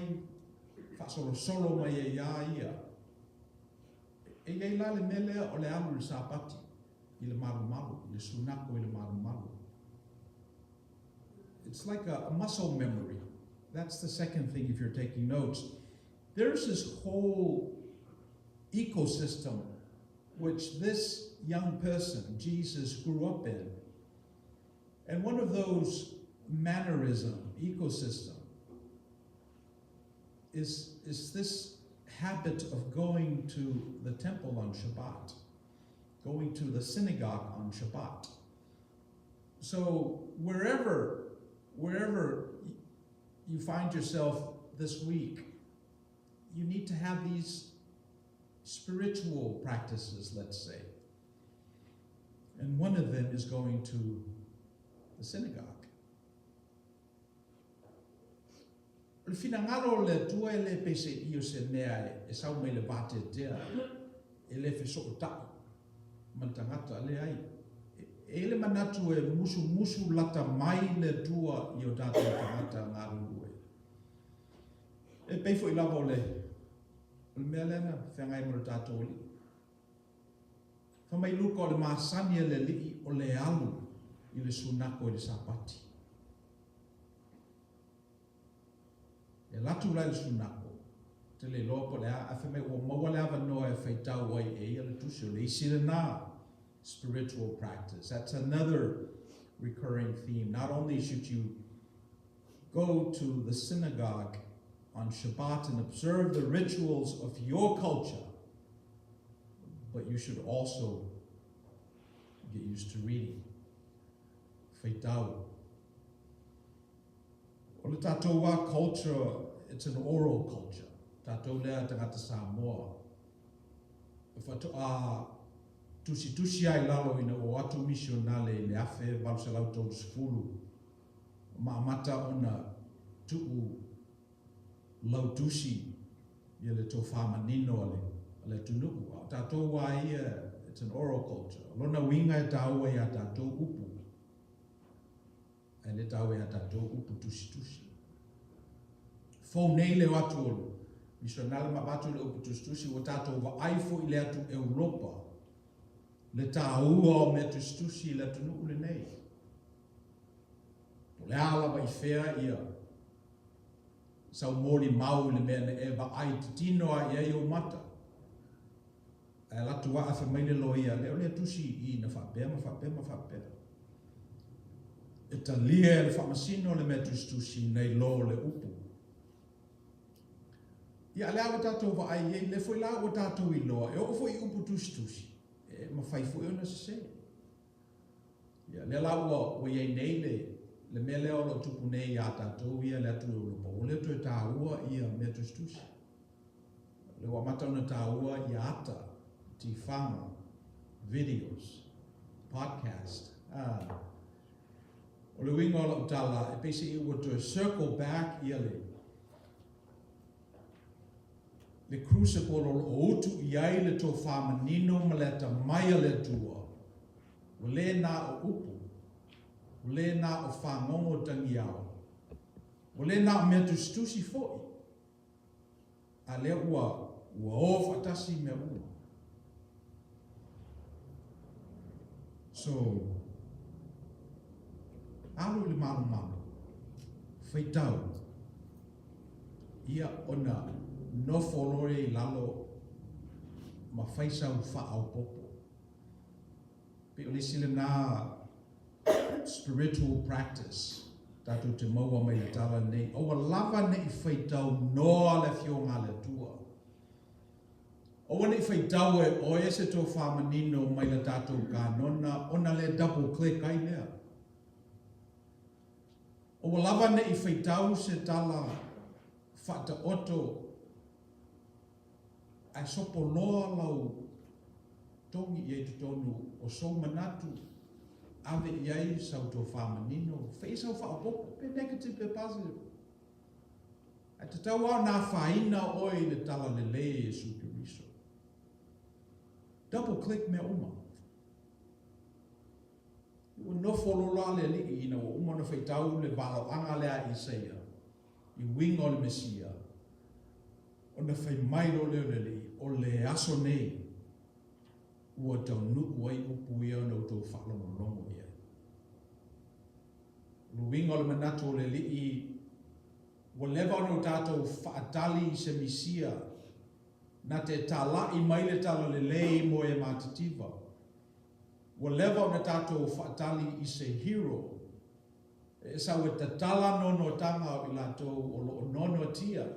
faasolosolo mai ai iā ia. E i ai la le mea lea o le alu i le Sapati i le malumalu, i le sunako i le malumalu. It's like a muscle memory. That's the second thing if you're taking notes. There's this whole ecosystem which this young person, Jesus, grew up in. And one of those mannerism, ecosystem, is this habit of going to the temple on Shabbat, going to the synagogue on Shabbat. So wherever you find yourself this week, you need to have these spiritual practices, let's say. And one of them is going to the synagogue. O le finagalo o le Atua e le peiseai o se mea e sau mai le vateatea e le fesootai ma le tagata, leai. E i ai le manatu e musumusu lata mai le Atua i o tatou tagata galulue. E pei foi lava o le o le mea lea na feagai ma le tatou Alii. Fai mai Luka o le masani a le Alii o le alu i le sunako i le Sapati. E alu atu la i le sunako, ou te le iloa po o le a, ae fai mai ua maua le avanoa e faitau ai e ia le tusi, o le isi lena spiritual practice. That's another recurring theme. Not only should you go to the synagogue on Shabbat and observe the rituals of your culture, but you should also get used to reading. Faitau. O le tatou lava culture, it's an oral culture. Tatou lea tagata Samoa. E faatoa tusitusi ai lalo ina ua o atu misionale i le 1830 ma amata ona tuu lautusi ia le tofa manino a le a le atunuu. A o tatou lava ia, it's an oral culture. O lona uiga e taua iā tatou upu, ae le taua iā tatou upu tusitusi. Fou nei le o atu o le misionale ma avatu le upu tusitusi, ua tatou vaai foi i le atu Europa le taua o mea tusitusi i le atunuu lenei. Po o le a lava i fea ia sau molimau i le mea na e vaai titino lava i ai ou mata, ae alu atu lava ae fai mai le loia, le o lea tusi i i na faapea ma faapea ma faapea. E talia e le faamasino le mea tusitusi nai lo le upu. Ia, a o lea ua tatou vaai i ai, lea foi la ua tatou iloa, e oo foi i upu tusitusi, e mafai foi ona sese. Ia, lea la ua, ua i ai nei le, le mea lea o lo o tupu nei iā tatou ia i le atu Europa, ua le toe taua ia mea tusitusi. O lea ua amata ona taua ia ata, tifaga, videos, podcast, a. O le uiga o lau tala, e pei se i ua toe circle back ia le, le crucible o lo o utu i ai le tofa manino ma le atamai a le Atua, ua le na o upu, ua le na o fagogo tagiao, ua le na o mea tusitusi foi, a lea ua ua o faatasi mea uma. So, alu i le malumalu, faitau, ia ona nofo loa lea i lalo ma fai sau faaopoopo. Pei o le isi lena spiritual practice tatou te maua mai le tala lenei, aua lava ne i faitau noa le Afioga a le Atua. Aua ne i faitau e oe se tofa manino mai la tatou kanona ona le double click ai lea. Aua lava ne i faitau se tala faataoto ae sopo loa lau togi i ai totonu o sou manatu, ave i ai sau tofa manino, fai sau faaopoopo, pe negative pe positive. Ae tatau lava ona afaina oe i le tala lelei a Iesu Keriso. Double click mea uma. Ua nofo loa la le alii ina ua uma ona faitau le valoaga lea a Isaia i uiga o le Mesia, ona fai mai loa lea o le alii, O le aso nei ua taunuu ai upu ia ona outou faalogologo i ai. O le uiga o le manatu o le alii, ua leva ona o tatou faatali i se Mesia na te talai mai le talalelei mo e matitiva. Ua leva ona tatou faatali i se hero e sau e tatala noanoataga o i latou o lo o noanoatia.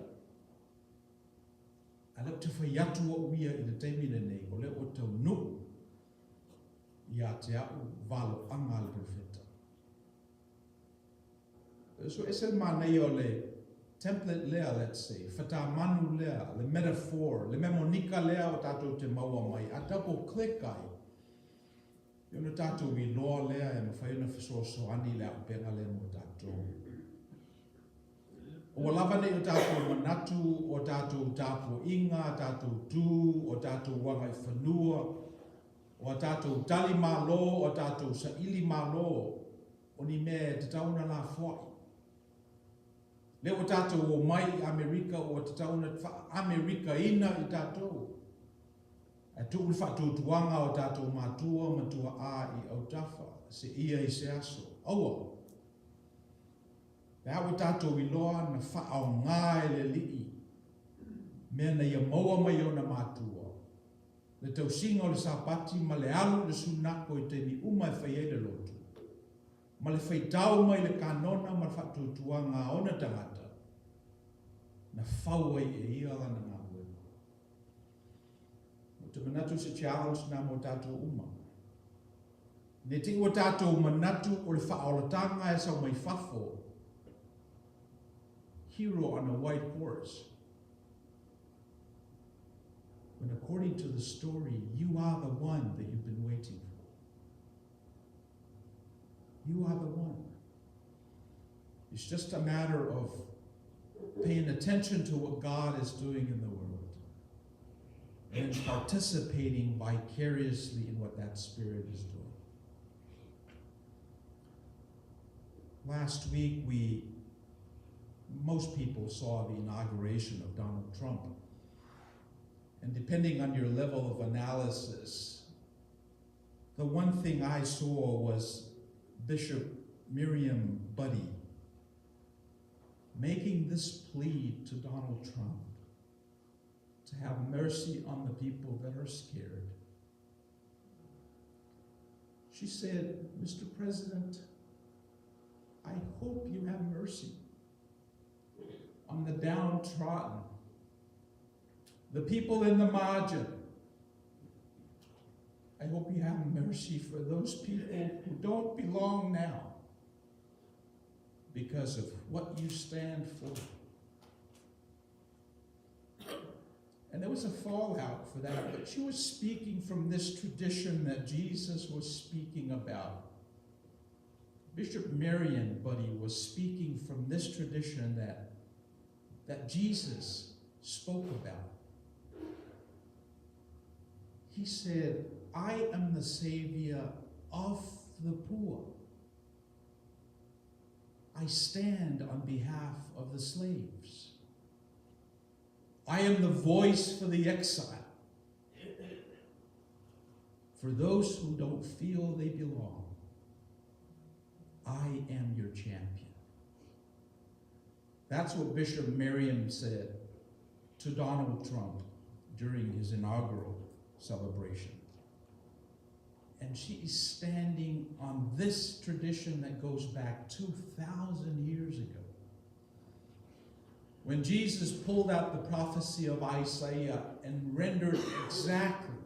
A lea ou te fai atu au ia i le taimi lenei, o lea ua taunuu ia te au valoaga a le Perofeta. So ese le manaia o le template lea, let's say, fatamanu lea, le metaphor, le memonika lea o tatou te maua mai, a double click ai, ia ona tatou iloa lea e mafai ona fesoasoani le auupega lea mo tatou. Ua lava nei o tatou manatu, o tatou tapuaiga, a tatou tu, o tatou agaifanua, o a tatou tali malo, o a tatou saili malo, O ni mea e tatau ona lafoai. Lea ua tatou omai i Amerika ua tatau ona faa-Amerikaina i tatou. Ae tuu le faatuatuaga o tatou matua ma tuaa i autafa, seia i se aso. Aua! Pe a ua tatou iloa na faaaoga e le Alii mea na ia maua mai e ona matua, le tausiga o le Sapati ma le alu i le sunako i taimi uma e fai ai le lotu, ma le faitau mai le kanona ma le faatuatuaga a ona tagata, na fau ai e ia lana galuega. Ou te manatu se challenge na mo tatou uma. Ne i te i ua tatou manatu o le faaolataga e sau mai fafo, hero on a white horse. When according to the story, you are the one that you've been waiting for. You are the one. It's just a matter of paying attention to what God is doing in the world and participating vicariously in what that Spirit is doing. Last week, we most people saw the inauguration of Donald Trump. And depending on your level of analysis, the one thing I saw was Bishop Miriam Buddy making this plea to Donald Trump to have mercy on the people that are scared. She said, Mr. President, I hope you have mercy on the downtrodden, the people in the margin. I hope you have mercy for those people who don't belong now because of what you stand for. And there was a fallout for that, but she was speaking from this tradition that Jesus was speaking about. Bishop Mariann Budde was speaking from this tradition that, that Jesus spoke about. He said, I am the Savior of the poor. I stand on behalf of the slaves. I am the voice for the exile. For those who don't feel they belong, I am your champion. That's what Bishop Mariann said to Donald Trump during his inaugural celebration. And she is standing on this tradition that goes back 2,000 years ago. When Jesus pulled out the prophecy of Isaiah and rendered exactly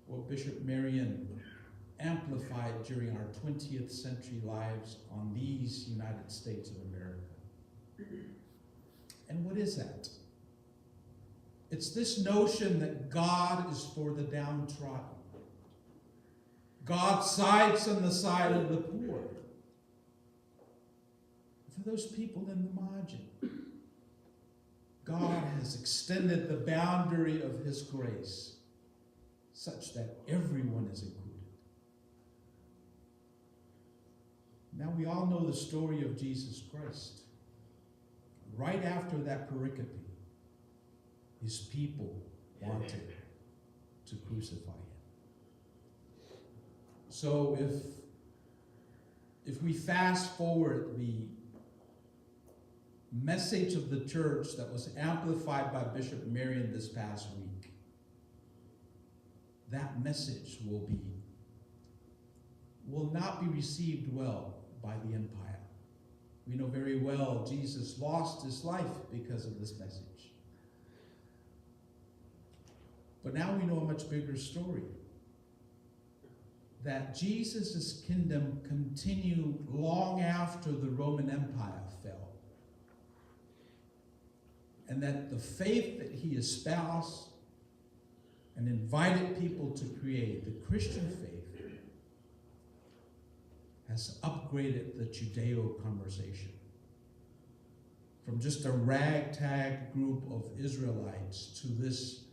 what Bishop Mariann amplified during our 20th century lives on these United States of America. And what is that? It's this notion that God is for the downtrodden. God sides on the side of the poor. For those people in the margin, God has extended the boundary of His grace such that everyone is included. Now we all know the story of Jesus Christ. Right after that pericope, his people wanted to crucify him. So if, if we fast forward the message of the church that was amplified by Bishop Mariann this past week, that message will be will not be received well by the empire. We know very well Jesus lost his life because of this message. But now we know a much bigger story. That Jesus' kingdom continued long after the Roman Empire fell. And that the faith that he espoused and invited people to create, the Christian faith, has upgraded the Judeo conversation from just a ragtag group of Israelites to this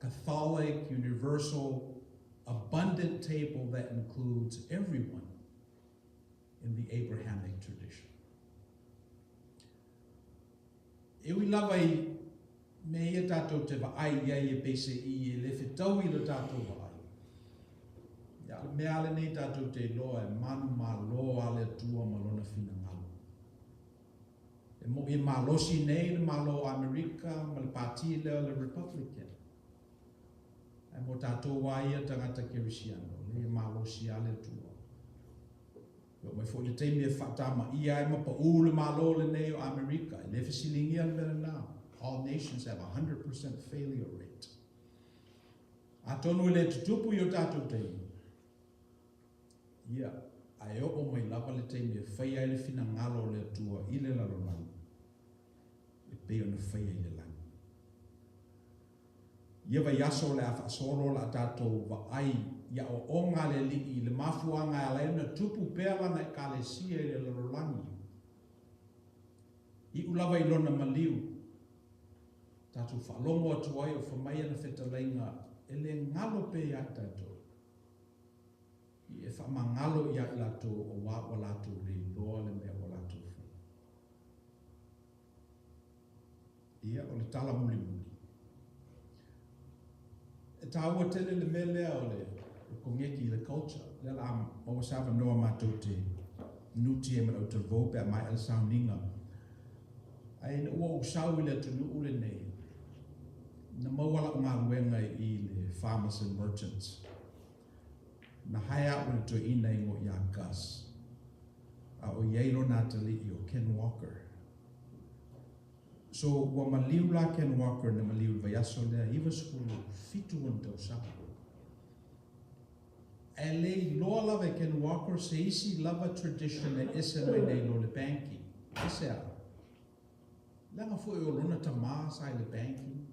Catholic, universal, abundant table that includes everyone in the Abrahamic tradition. E ui lava i mea ia tātou te vaai ai e pese i e le fetaui lo tātou vaai. Ia le mea ale nei tātou te iloa e manu malo ale atua ma lona finagalo. E mo i malosi nei le malo Amerika ma le pati lea le Republican. Ae mo tātou a ia tagata kerisiano, le malosi ale atua. E oo mai foi le taimi e faatamaia ai ma paū le Malo lenei o Amerika, e le fesiligia le mea lenā. All nations have a 100% failure rate. Atonu e le tutupu i o tātou taimi, ia, ae oo mai lava le taimi e faia ai le finagalo o le Atua i le lalolagi, e pei ona faia i le lagi. Ia vaiaso o le a faasolo o le a tatou vaai i aoaoga a le Alii i le mafuaaga e ala ai ona tupu pea Lana Ekalesia i le lalolagi. Iu lava i Lona maliu, tatou faalogo atu ai o fai mai ana fetalaiga e le galo pea ia i tatou, i e faamagalo ia i latou auā ua latou le iloa le mea ua latou faia. Ia, o le tala mulimuli. E tāua tele le mea lea o le kogeki, le culture. Lea la maua se avanoa matou te nuti ai ma le au talavou pe a maea le sauniga. Ae ina ua ou sau i le atunuu lenei, na maua lau galuega i le Farmers and Merchants. Na hire au e le toeaina e igoa ia Gus, a o i ai lona atalii o Ken Walker. So, ua maliu la Ken Walker na maliu i le vaiaso lea, 97 ona tausaga. Ae le iloa lava e Ken Walker se isi lava tradition e ese mai nei lo le banking. Aisea? Leaga foi o lona tama sa i le banking,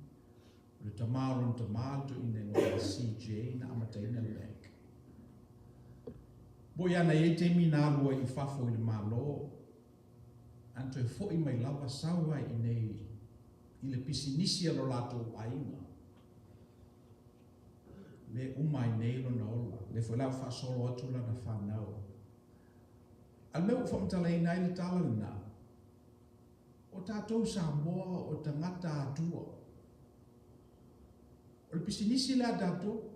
o le tama o lona tama le toeaina igoa ia CJ na amataina le bank. Mo'i ana i ai taimi na alu ai i fafo i le Malo, ana toe foi mai lava sau ai i nei i le pisinisi a lo latou aiga. Le uma ai nei lona ola, lea foi la ua faasolo atu lana fanau. A o le mea ua ou faamatalaina ai le tala lena, o tatou Samoa o tagata Atua. O le pisinisi lea a tatou.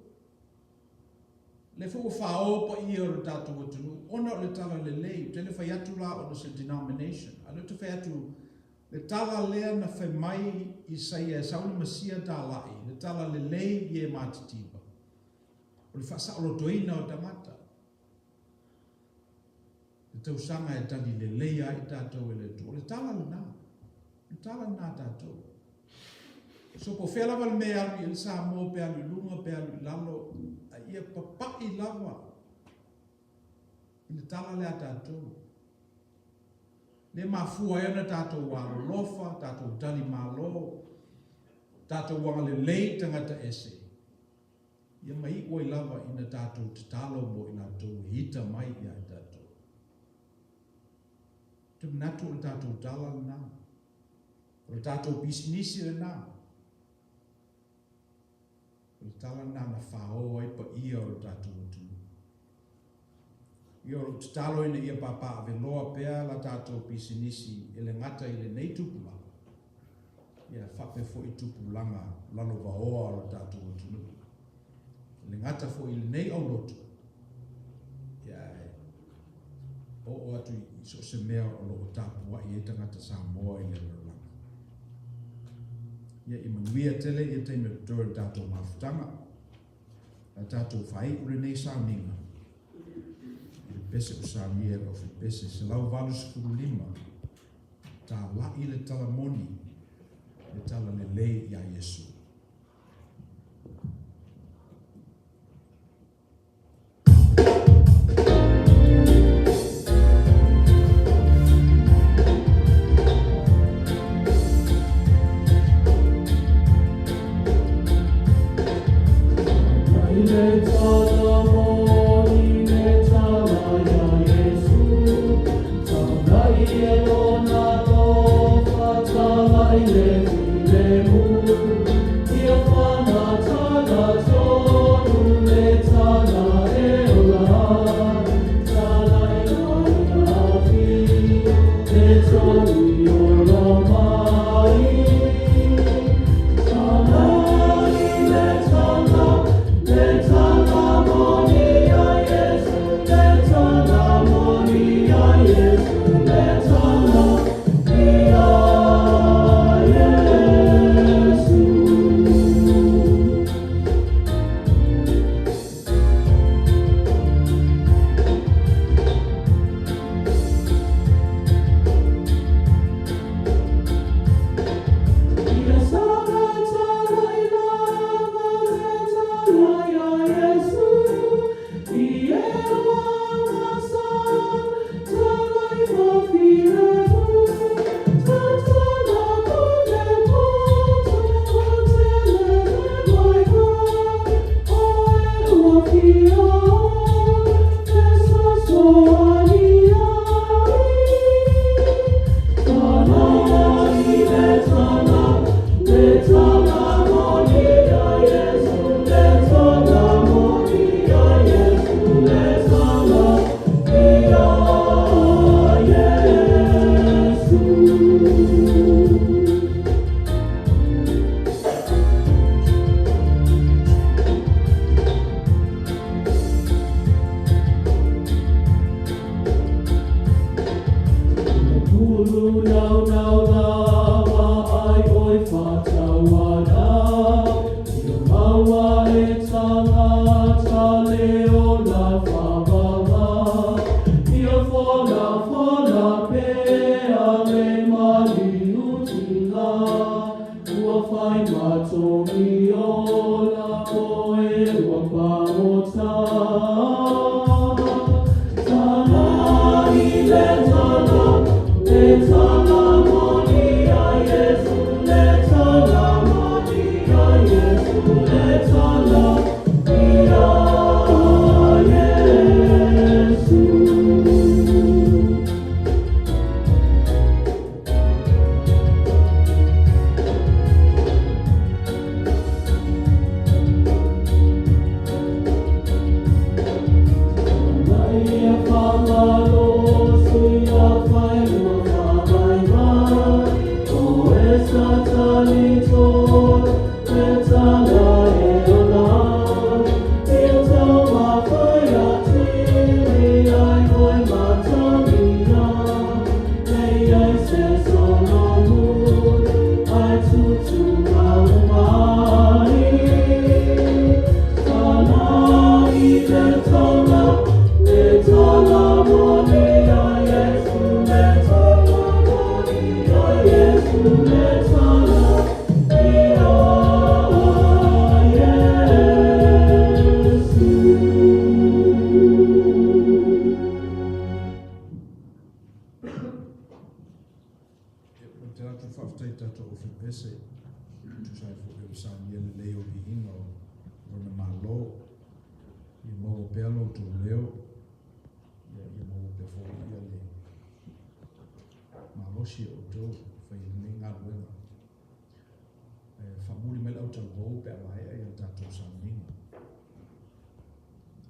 Lea foi ua faaoo paia o le tatou atunuu ona o le tala lelei. Ou te le fai atu la ona o se denomination, a o lea ou te fai atu le tala lea na fai mai Isaia e sau le Masia talai, le tala lelei i e matitiva, o le faasaolotoina o tagata. Le tausaga e tali lelei ai tatou e le Atua. O le tala lena. O le tala lena a tatou. So po o fea lava le mea e alu i ai le Samoa, pe alu i luga, pe alu i lalo, a ia papai lava i le tala lea a tatou. Le mafua ai ona tatou alolofa, tatou talimalo, tatou agalelei i tagata ese. Ia ma iu ai lava ina tatou tatalo mo i latou e ita mai ia i tatou. Ou te manatu o le tatou tala lena. O le tatou pisinisi lena. O le tala lena na fāō ai paia o le tatou atunuu. Ia o lou tatalo ina ia papaaveloa pea la tatou pisinisi e le gata i lenei tupulaga, ia faapea foi tupulaga lalovaoa o le tatou atunuu. E le gata foi i lenei aulotu, ia ae oo atu i so o se mea o lo o tapuai ai tagata Samoa i le lalolagi. Ia, ia manuia tele ia taimi o totoe o le tatou mafutaga. A tatou faaiu lenei sauniga i le pese o saunia e le Ofipese 185, Tala'i le tala moni, le tala lelei iā Iesu. Ou te atu faafetai i tatou ofepese e tusa ai foi o le saunia lelei o viiga o Lona Malo. Ia maua pea lo outou leo, ia, ia maua pea foi ia le malosi e outou e fai ai lenei galuega. E faamuli mai le autalavou pe a maea ia le tatou sauniga.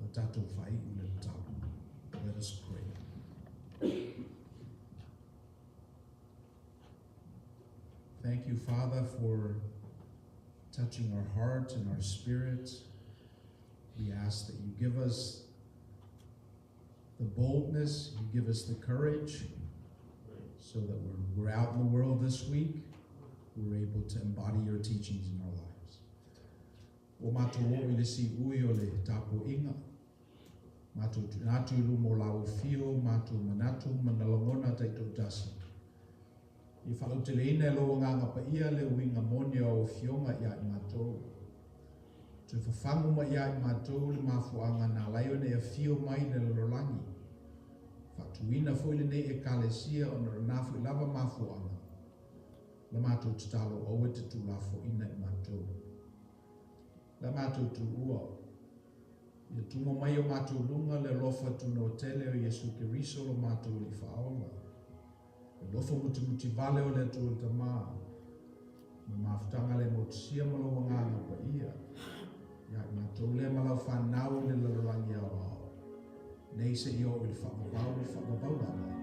O tatou faaiu le tatalo. Let us pray. Thank you, Father, for touching our heart and our spirit. We ask that you give us the boldness, you give us the courage, so that when we're out in the world this week, we're able to embody your teachings in our lives. Ua matou oo i le siui o le tapuaiga, matou tuuina atu i luma o lau afio matou manatu ma lagona taitoatasi. Ia faalauteleina e lou Agaga Paia le uiga moni o au Afioga ia i matou. Toe fafagu mai ia i matou le mafuaaga na ala ai ona e afio mai i le lalolagi. Faatuina foi lenei Ekalesia ona o lena foi lava mafuaaga. La matou tatalo aua e te tuulafoaina i matou. La matou tuua. Ia tumo mai i o matou luga le alofa tunoa tele o Iesu Keriso lo matou Alii Faaola. Le alofa mutimuti vale o le Atua le Tama, ma mafutaga le motusia ma lou Agaga Paia, ia i matou lea ma lau fanau i le lalolagi aoao, nei seia oo i le faavavau o faavavau lava.